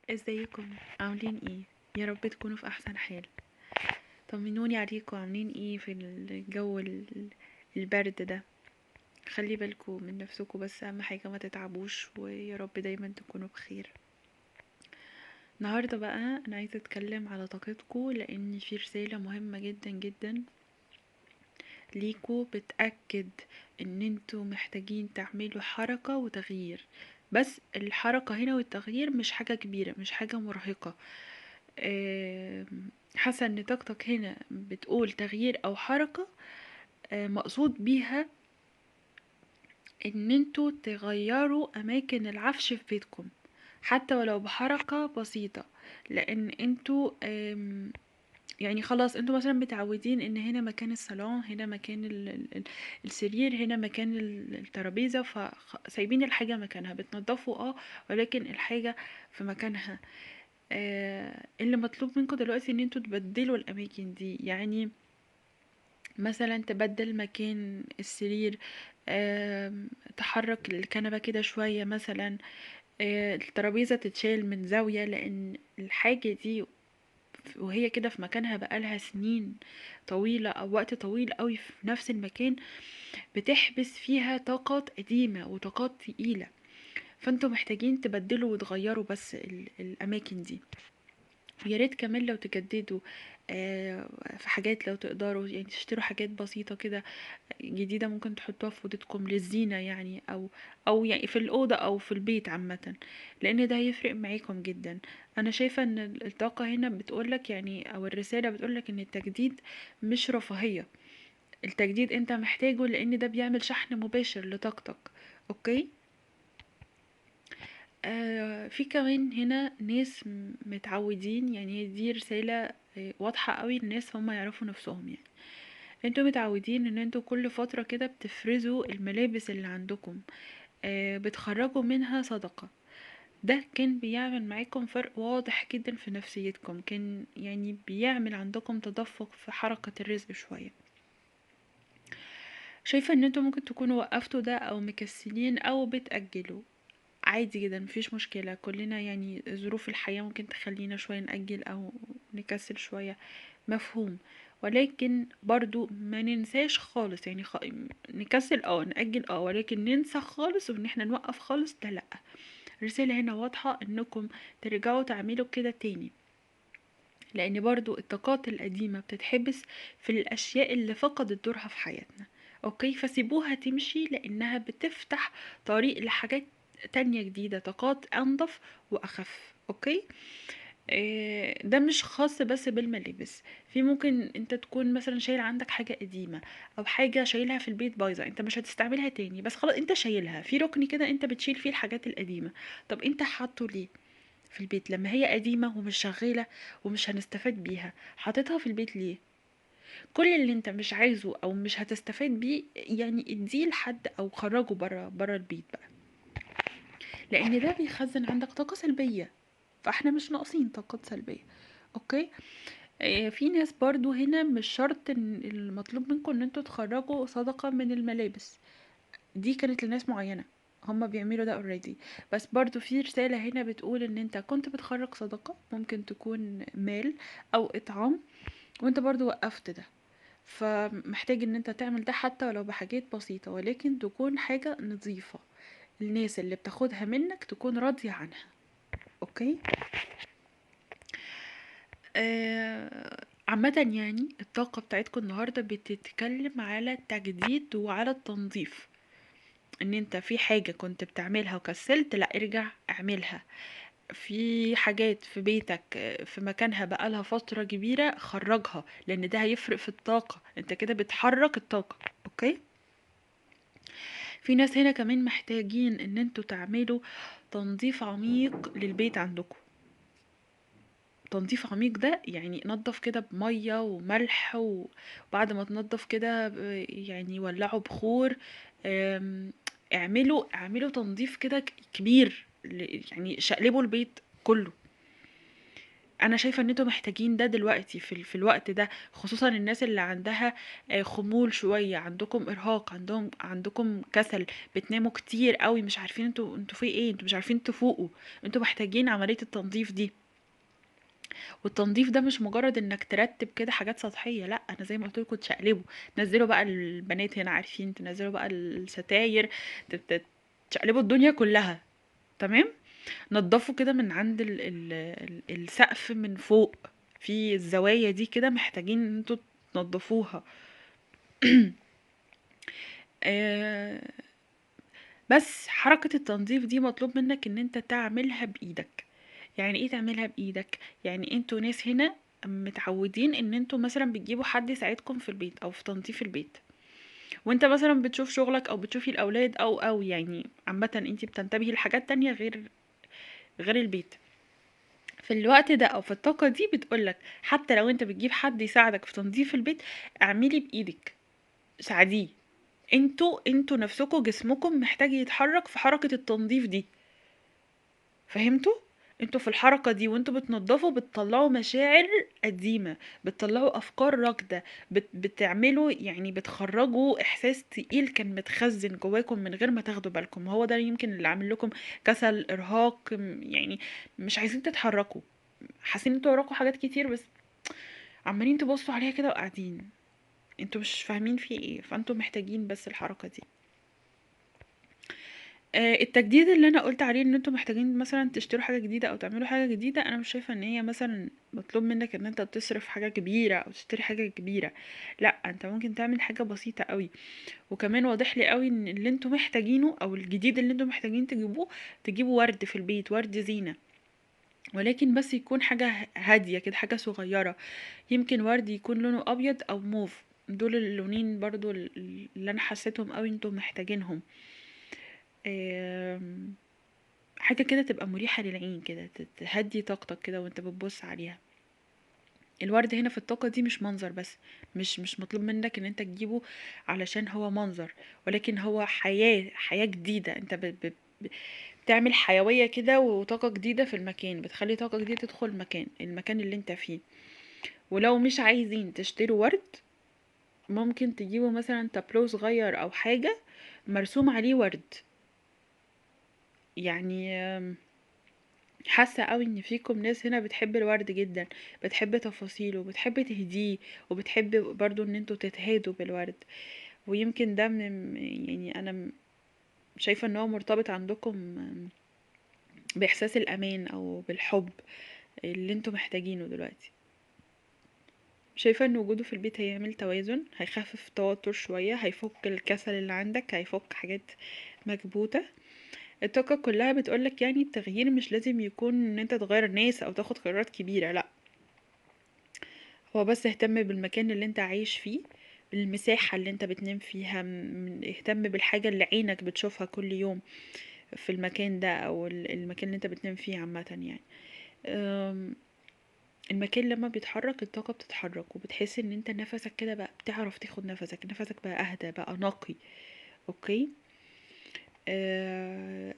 ازيكم؟ عاملين ايه؟ يا رب تكونوا في احسن حال. طمنوني عليكم، عاملين ايه في الجو البرد ده؟ خلي بالكم من نفسكم، بس اهم حاجة ما تتعبوش، ويا رب دايما تكونوا بخير. النهاردة بقى انا عايزة اتكلم على طاقتكم، لان في رسالة مهمة جدا جدا ليكوا بتأكد ان انتوا محتاجين تعملوا حركة وتغيير. بس الحركة هنا والتغيير مش حاجة كبيرة، مش حاجة مرهقة. حاسة ان طاقتك هنا بتقول تغيير او حركة، مقصود بيها ان انتوا تغيروا اماكن العفش في بيتكم، حتى ولو بحركة بسيطة، لان انتوا خلاص انتوا مثلا متعودين ان هنا مكان الصالون، هنا مكان السرير، هنا مكان الترابيزة، فسايبين الحاجة مكانها، بتنضفوا ولكن الحاجة في مكانها. اللي مطلوب منكم دلوقتي ان انتوا تبدلوا الاماكن دي، مثلا تبدل مكان السرير، تحرك الكنبة كده شوية مثلا، الترابيزة تتشال من زاوية، لان الحاجة دي وهي كده في مكانها بقالها سنين طويلة أو وقت طويل قوي في نفس المكان، بتحبس فيها طاقات قديمة وطاقات تقيلة، فانتوا محتاجين تبدلوا وتغيروا بس الأماكن دي. ويا ريت كمان لو تجددوا، في حاجات لو تقدروا، تشتروا حاجات بسيطة كده جديدة ممكن تحطوها في أوضتكم للزينة، أو في الأوضة أو في البيت عامة، لأن ده هيفرق معاكم جدا. أنا شايفة إن الطاقة هنا بتقولك، أو الرسالة بتقولك إن التجديد مش رفاهية، التجديد أنت محتاجه، لأن ده بيعمل شحن مباشر لطاقتك. أوكي؟ في كمان هنا ناس متعودين، دي رسالة، واضحة قوي، الناس هم يعرفوا نفسهم. انتوا متعودين ان انتوا كل فترة كده بتفرزوا الملابس اللي عندكم، بتخرجوا منها صدقة. ده كان بيعمل معاكم فرق واضح جدا في نفسيتكم، كان بيعمل عندكم تدفق في حركة الرزق شوية. شايفة ان انتوا ممكن تكونوا وقفتوا ده او مكسلين او بتأجلوا، عادي جدا مفيش مشكلة، كلنا ظروف الحياة ممكن تخلينا شوية نأجل او نكسل شوية، مفهوم. ولكن برضو ما ننساش خالص، نكسل نأجل ولكن ننسى خالص وان احنا نوقف خالص ده لأ. الرسالة هنا واضحة انكم ترجعوا تعملوا كده تاني، لان برضو الطاقات القديمة بتتحبس في الاشياء اللي فقدت دورها في حياتنا. فسيبوها تمشي لانها بتفتح طريق لحاجات تانية جديدة، طاقات انضف واخف. ده مش خاص بس بالملابس، في ممكن انت تكون مثلا شايل عندك حاجة قديمة او حاجة شايلها في البيت بايظة، انت مش هتستعملها تاني، بس خلاص انت شايلها في ركن كده انت بتشيل فيه الحاجات القديمة. طب انت حاطه ليه في البيت لما هي قديمة ومش شغالة ومش هنستفاد بيها؟ حاططها في البيت ليه؟ كل اللي انت مش عايزه او مش هتستفاد بيه اديه لحد او خرجه برا البيت بقى، لان ده بيخزن عندك طاقة سلبية، فاحنا مش ناقصين طاقات سلبية. في ناس برضو هنا مش شرط ان المطلوب منكم ان انتوا تخرجوا صدقة من الملابس، دي كانت لناس معينة هما بيعملوا ده اوريدي، بس برضو في رسالة هنا بتقول ان انت كنت بتخرج صدقة، ممكن تكون مال او اطعام، وانت برضو وقفت ده، فمحتاج ان انت تعمل ده حتى ولو بحاجات بسيطة، ولكن تكون حاجة نظيفة، الناس اللي بتاخدها منك تكون راضية عنها. عامة الطاقة بتاعتكم النهاردة بتتكلم على التجديد وعلى التنظيف، ان انت في حاجة كنت بتعملها وكسلت، لا ارجع اعملها. في حاجات في بيتك، في مكانها بقالها فترة كبيرة، خرجها، لان ده هيفرق في الطاقة، انت كده بتحرك الطاقة. في ناس هنا كمان محتاجين ان انتوا تعملوا تنظيف عميق للبيت عندكم. تنظيف عميق ده يعني نظف كده بمية وملح، وبعد ما تنظف كده ولعوا بخور، اعملوا تنظيف كده كبير، شقلبوا البيت كله. انا شايفه ان انتوا محتاجين ده دلوقتي في الوقت ده، خصوصا الناس اللي عندها خمول شوية، عندكم ارهاق، عندكم كسل، بتناموا كتير قوي، مش عارفين انتوا في ايه، انتوا مش عارفين تفوقوا. انتوا محتاجين عملية التنظيف دي. والتنظيف ده مش مجرد انك ترتب كده حاجات سطحية، لا، انا زي ما قلت لكم تشقلبوا، تنزلوا بقى البنات هنا عارفين تنزلوا بقى الستاير، تشقلبوا الدنيا كلها، تمام؟ نضفوا كده من عند السقف من فوق، في الزوايا دي كده محتاجين ان انتوا تنضفوها. بس حركة التنظيف دي مطلوب منك ان انت تعملها بايدك. يعني ايه تعملها بايدك؟ يعني انتوا ناس هنا متعودين ان انتوا مثلا بتجيبوا حد يساعدكم في البيت او في تنظيف البيت، وانت مثلا بتشوف شغلك او بتشوفي الاولاد او يعني عامة انت بتنتبهي لحاجات تانية غير البيت. في الوقت ده او في الطاقة دي بتقولك حتى لو انت بتجيب حد يساعدك في تنظيف البيت، اعملي بايدك، ساعديه. انتوا نفسكوا جسمكم محتاج يتحرك في حركة التنظيف دي، فهمتوا؟ انتوا في الحركة دي وانتوا بتنظفوا بتطلعوا مشاعر قديمة، بتطلعوا افكار راكدة، بتعملوا يعني بتخرجوا احساس تقيل كان متخزن جواكم من غير ما تاخدوا بالكم. هو ده يمكن اللي عامل لكم كسل، ارهاق، يعني مش عايزين تتحركوا، حاسين انتوا وراكوا حاجات كتير بس عمالين تبصوا عليها كده وقاعدين انتوا مش فاهمين في ايه، فانتوا محتاجين بس الحركة دي. التجديد اللي انا قلت عليه ان انتوا محتاجين مثلا تشتروا حاجة جديدة او تعملوا حاجة جديدة، انا مش شايفة ان هي مثلا مطلوب منك ان انت تصرف حاجة كبيرة او تشتري حاجة كبيرة، لا، انت ممكن تعمل حاجة بسيطة قوي. وكمان واضح لي قوي ان اللي انتوا محتاجينه او الجديد اللي انتوا محتاجين تجيبوه، تجيبوا ورد في البيت، ورد زينة، ولكن بس يكون حاجة هادية كده، حاجة صغيرة، يمكن ورد يكون لونه ابيض او موف، دول اللونين برضو اللي انا حسيتهم قوي انتوا محتاجينهم. حاجة كده تبقى مريحة للعين كده، تهدي طاقتك كده وانت بتبص عليها. الورد هنا في الطاقة دي مش منظر بس، مش مطلوب منك ان انت تجيبه علشان هو منظر، ولكن هو حياة جديدة. انت بتعمل حيوية كده وطاقة جديدة في المكان، بتخلي طاقة جديدة تدخل المكان اللي انت فيه. ولو مش عايزين تشتروا ورد، ممكن تجيبوا مثلا تابلو صغير او حاجة مرسوم عليه ورد. حاسة قوي ان فيكم ناس هنا بتحب الورد جدا، بتحب تفاصيله، بتحب تهديه، وبتحب برضو ان انتوا تتهادوا بالورد. ويمكن ده من، يعني انا شايفة ان هو مرتبط عندكم باحساس الامان او بالحب اللي انتوا محتاجينه دلوقتي. شايفة ان وجوده في البيت هيعمل توازن، هيخفف التوتر شوية، هيفك الكسل اللي عندك، هيفك حاجات مكبوتة. الطاقة كلها بتقولك التغيير مش لازم يكون ان انت تغير ناس او تاخد قرارات كبيرة، لا، هو بس اهتم بالمكان اللي انت عايش فيه، المساحة اللي انت بتنام فيها، اهتم بالحاجة اللي عينك بتشوفها كل يوم في المكان ده او المكان اللي انت بتنام فيه عامة. المكان لما بيتحرك الطاقة بتتحرك، وبتحس ان انت نفسك كده بقى بتعرف تاخد نفسك، نفسك بقى اهدى، بقى نقي. okay،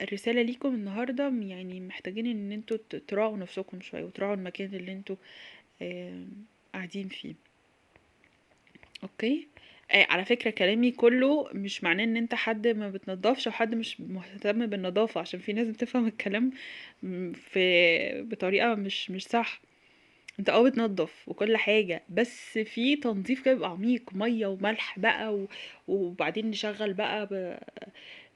الرسالة ليكم النهاردة محتاجين ان انتوا تراعوا نفسكم شوية، وتراعوا المكان اللي انتوا قاعدين فيه. okay، على فكرة كلامي كله مش معناه ان انت حد ما بتنظفش او حد مش مهتم بالنظافة، عشان في ناس بتفهم الكلام بطريقة مش صح. انت بتنظف وكل حاجة، بس في تنظيف كده بيبقى عميق، مية وملح بقى وبعدين نشغل بقى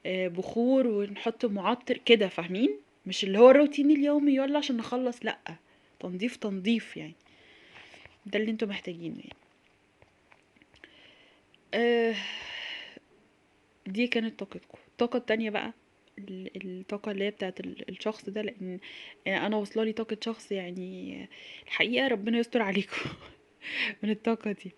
بخور ونحط معطر كده، فاهمين؟ مش اللي هو الروتين اليومي يلا عشان نخلص، لأ، تنظيف تنظيف ده اللي انتوا محتاجينه. دي كانت طاقتكم. الطاقة التانية بقى الطاقة اللي هي بتاعت الشخص ده، لأن أنا واصلة لي طاقة شخص الحقيقة ربنا يستر عليكم من الطاقة دي.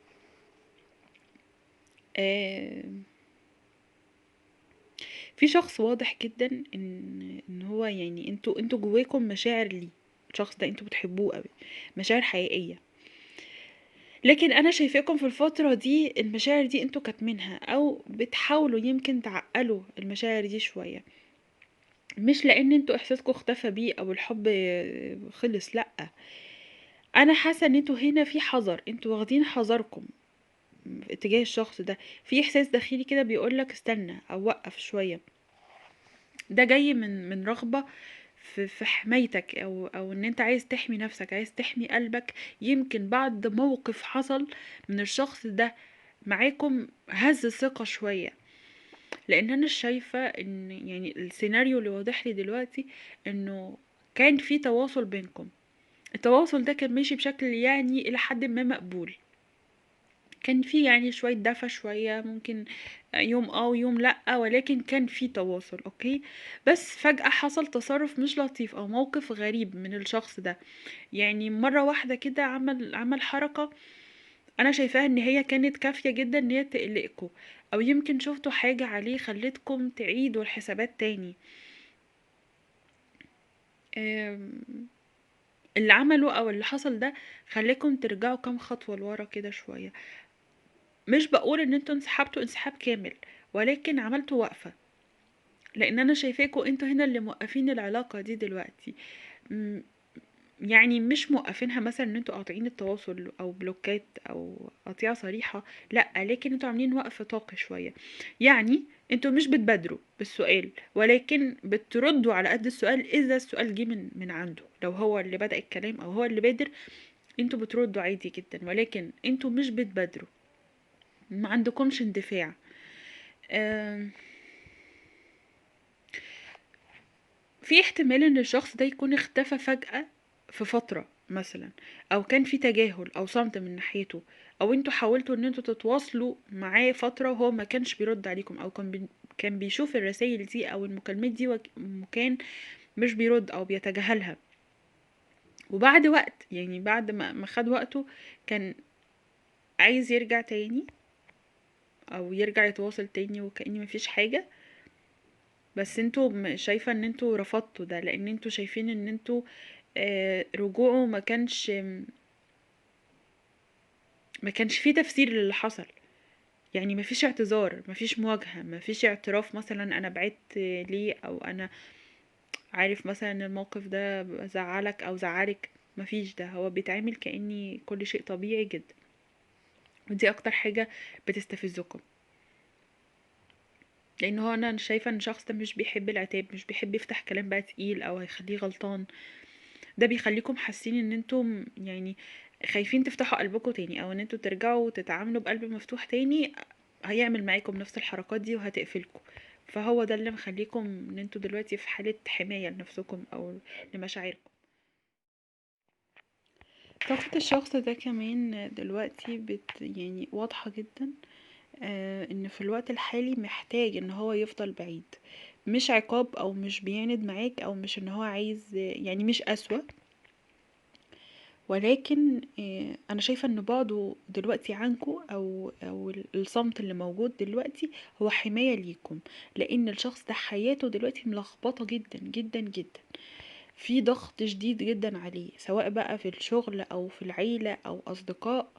في شخص واضح جدا إن هو انتوا جواكم مشاعر ليه، الشخص ده انتوا بتحبوه قوي، مشاعر حقيقية، لكن انا شايفاكم في الفترة دي المشاعر دي انتوا كاتمينها او بتحاولوا يمكن تعقلوا المشاعر دي شوية، مش لان انتوا احساسكم اختفى بيه او الحب خلص، لا، انا حاسه ان انتوا هنا في حذر، انتوا واخدين حذركم اتجاه الشخص ده، في احساس داخلي كده بيقولك استنى او وقف شوية. ده جاي من رغبة في حمايتك، او ان انت عايز تحمي نفسك، عايز تحمي قلبك. يمكن بعد موقف حصل من الشخص ده معاكم هز الثقة شوية، لان انا شايفه ان يعني السيناريو اللي واضح لي دلوقتي انه كان في تواصل بينكم، التواصل ده كان ماشي بشكل يعني الى حد ما مقبول، كان في يعني شوية دفى، شوية ممكن يوم ويوم لأ، ولكن كان في تواصل. okay، بس فجأة حصل تصرف مش لطيف او موقف غريب من الشخص ده، يعني مرة واحدة كده عمل حركة انا شايفاها ان هي كانت كافية جدا ان هي تقلقكم، او يمكن شفتوا حاجة عليه خلتكم تعيدوا الحسابات تاني. اللي عمله او اللي حصل ده خلاكم ترجعوا كام خطوة لورا كده شوية. مش بقول ان انتوا انسحبتوا انسحاب كامل، ولكن عملتوا وقفة، لان انا شايفاكوا انتوا هنا اللي موقفين العلاقة دي دلوقتي. يعني مش موقفينها مثلا ان انتوا قاطعين التواصل او بلوكات او قطيعة صريحة، لا، لكن انتوا عاملين وقف طاقي شوية. يعني انتوا مش بتبادروا بالسؤال، ولكن بتردوا على قد السؤال اذا السؤال جه من عنده، لو هو اللي بدأ الكلام او هو اللي بادر انتوا بتردوا عادي جدا، ولكن انتوا مش بتبادروا، ما عندكمش اندفاع. في احتمال ان الشخص ده يكون اختفى فجأة في فترة مثلا، او كان في تجاهل او صمت من ناحيته، او انتوا حاولتوا ان انتوا تتواصلوا معاه فترة وهو ما كانش بيرد عليكم، او كان بيشوف الرسائل دي او المكالمات دي وكان مش بيرد او بيتجاهلها. وبعد وقت، يعني بعد ما خد وقته، كان عايز يرجع تاني او يرجع يتواصل تاني وكأن مفيش حاجة، بس انتوا شايفة ان انتوا رفضتوا ده، لان انتوا شايفين ان انتوا رجوعه ما كانش فيه تفسير للي حصل، يعني ما فيش اعتذار، ما فيش مواجهة، ما فيش اعتراف مثلا انا بعدت ليه، او انا عارف مثلا ان الموقف ده زعلك او زعلك، ما فيش ده، هو بيتعامل كأني كل شيء طبيعي جدا، ودي اكتر حاجة بتستفزكم، لان هو انا شايفة ان الشخص ده مش بيحب العتاب، مش بيحب يفتح كلام بقى تقيل او هيخليه غلطان، ده بيخليكم حاسين ان انتم يعني خايفين تفتحوا قلبكم تاني، او ان انتم ترجعوا تتعاملوا بقلب مفتوح تاني، هيعمل معاكم نفس الحركات دي وهتقفلكم. فهو ده اللي مخليكم ان انتوا دلوقتي في حالة حماية لنفسكم او لمشاعركم. طاقة الشخص ده كمان دلوقتي يعني واضحة جدا، ان في الوقت الحالي محتاج ان هو يفضل بعيد، مش عقاب او مش بيعند معاك او مش ان هو عايز، يعني مش قسوة، ولكن انا شايفة ان بعده دلوقتي عنكو او الصمت اللي موجود دلوقتي هو حماية ليكم، لان الشخص ده حياته دلوقتي ملخبطة جدا جدا جدا، في ضغط شديد جدا عليه، سواء بقى في الشغل او في العيلة او اصدقاء،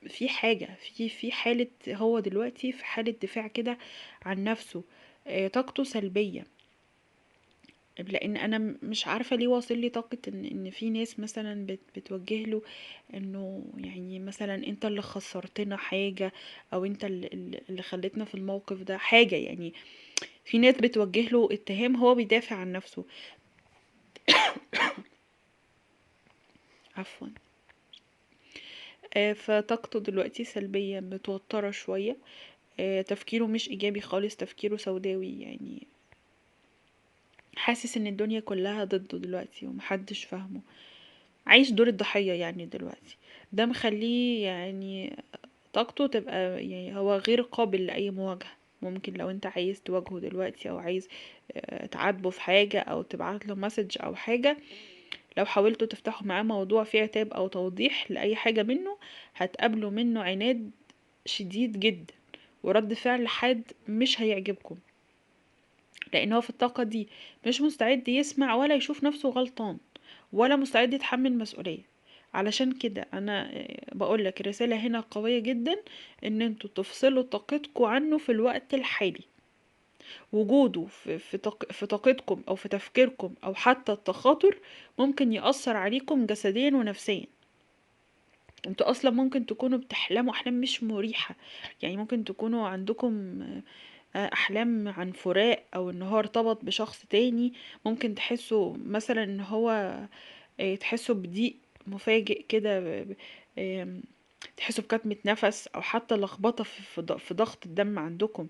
في حاجة، في حالة، هو دلوقتي في حالة دفاع كده عن نفسه، طاقته سلبية، لان انا مش عارفة ليه واصل لي طاقة ان في ناس مثلا بتوجه له انه يعني مثلا انت اللي خسرتنا حاجة، او انت اللي خلتنا في الموقف ده حاجة، يعني في ناس بتوجه له اتهام هو بيدافع عن نفسه. عفوا. فطاقته دلوقتي سلبية، متوترة شوية، تفكيره مش ايجابي خالص، تفكيره سوداوي، يعني حاسس ان الدنيا كلها ضده دلوقتي ومحدش فاهمه، عايش دور الضحية يعني دلوقتي، ده مخليه يعني طاقته تبقى يعني هو غير قابل لأي مواجهة. ممكن لو انت عايز تواجهه دلوقتي او عايز تعاتبه في حاجة او تبعت له مسج او حاجة، لو حاولتوا تفتحوا معاه موضوع فيه عتاب او توضيح لأي حاجة منه، هتقابلوا منه عناد شديد جدا ورد فعل حاد مش هيعجبكم، لان هو في الطاقة دي مش مستعد يسمع ولا يشوف نفسه غلطان ولا مستعد يتحمل مسؤولية. علشان كده انا بقولك الرسالة هنا قوية جدا، ان انتوا تفصلوا طاقتكم عنه في الوقت الحالي، وجوده في طاقتكم او في تفكيركم او حتى التخاطر ممكن يأثر عليكم جسديا ونفسيا. انتوا اصلا ممكن تكونوا بتحلموا احلام مش مريحة، يعني ممكن تكونوا عندكم احلام عن فراق او ان هو ارتبط بشخص تاني. ممكن تحسوا مثلا ان هو تحسوا بضيق مفاجئ كده، تحسوا بكتمة نفس او حتى لخبطة في ضغط الدم عندكم.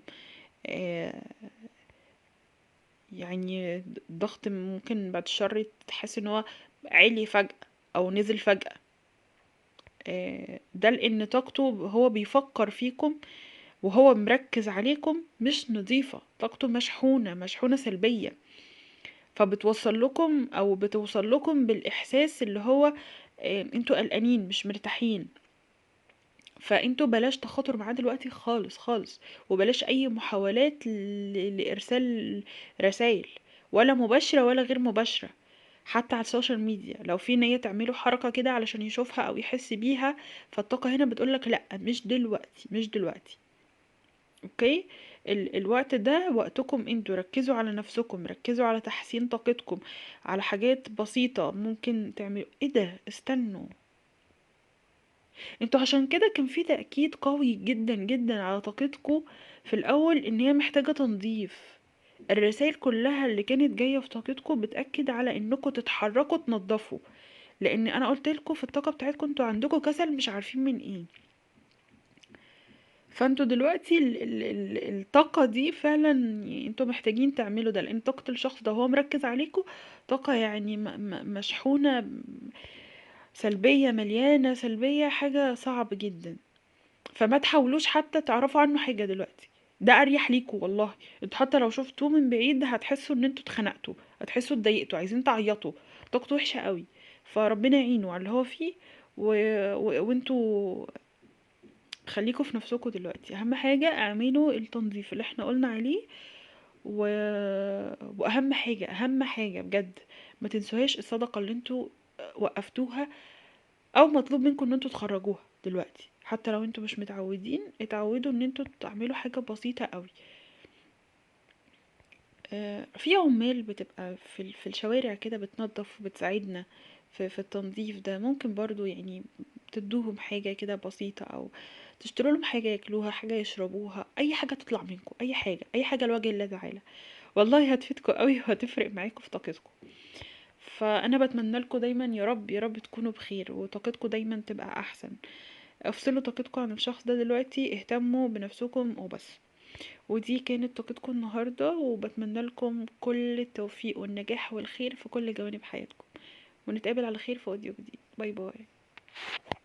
يعني الضغط ممكن بعد الشر تحس ان هو عالي فجأة او نزل فجأة. ده لان طاقته هو بيفكر فيكم وهو مركز عليكم مش نظيفة، طاقته مشحونة، مشحونة سلبية، فبتوصل لكم او بتوصل لكم بالاحساس اللي هو انتوا قلقانين مش مرتاحين. فانتوا بلاش تخاطر معاه دلوقتي خالص خالص، وبلاش اي محاولات لارسال رسائل ولا مباشرة ولا غير مباشرة، حتى على ال social media. لو في نية تعملوا حركة كده علشان يشوفها او يحس بيها، فالطاقة هنا بتقولك لا، مش دلوقتي، مش دلوقتي. okay، الوقت ده وقتكم انتوا، ركزوا على نفسكم، ركزوا على تحسين طاقتكم، على حاجات بسيطة ممكن تعملوا. ايه ده؟ استنوا انتوا، عشان كده كان في تأكيد قوي جدا جدا على طاقتكم في الاول ان هي محتاجة تنظيف. الرسائل كلها اللي كانت جاية في طاقتكم بتأكد على انكم تتحركوا تنظفوا، لان انا قلت لكم في الطاقة بتاعتكم انتوا عندكم كسل مش عارفين من ايه. فانتوا دلوقتي الطاقة دي فعلا انتوا محتاجين تعملوا ده، لان طاقة الشخص ده هو مركز عليكم طاقة يعني مشحونة سلبية، مليانة سلبية، حاجة صعب جدا. فما تحاولوش حتى تعرفوا عنه حاجة دلوقتي، ده اريح ليكوا والله. انتوا حتى لو شفتوه من بعيد هتحسوا ان انتوا اتخنقتوا، هتحسوا اتضايقتوا، عايزين تعيطوا، طاقته وحشة قوي. فربنا يعينه على اللي هو فيه، وانتوا خليكوا في نفسكوا دلوقتي. اهم حاجة اعملوا التنظيف اللي احنا قلنا عليه، واهم حاجة، اهم حاجة بجد ما تنسوهاش الصدقة اللي انتوا وقفتوها او مطلوب منكم ان انتوا تخرجوها دلوقتي. حتى لو انتوا مش متعودين، اتعودوا ان انتوا تعملوا حاجة بسيطة قوي. في عمال بتبقى في الشوارع كده بتنظف وبتساعدنا في التنظيف ده، ممكن برضو تدوهم حاجة كده بسيطة، او تشتروا لهم حاجة ياكلوها، حاجة يشربوها، اي حاجة تطلع منكم، اي حاجة، اي حاجة لوجه الله تعالى، والله هتفيدكم قوي وهتفرق معاكم في طاقتكم. فانا بتمنى لكم دايما يا رب يا رب تكونوا بخير وطاقتكم دايما تبقى احسن. افصلوا طاقتكم عن الشخص ده دلوقتي، اهتموا بنفسكم وبس. ودي كانت طاقتكم النهاردة، وبتمنى لكم كل التوفيق والنجاح والخير في كل جوانب حياتكم، ونتقابل على خير في فيديو جديد. bye bye.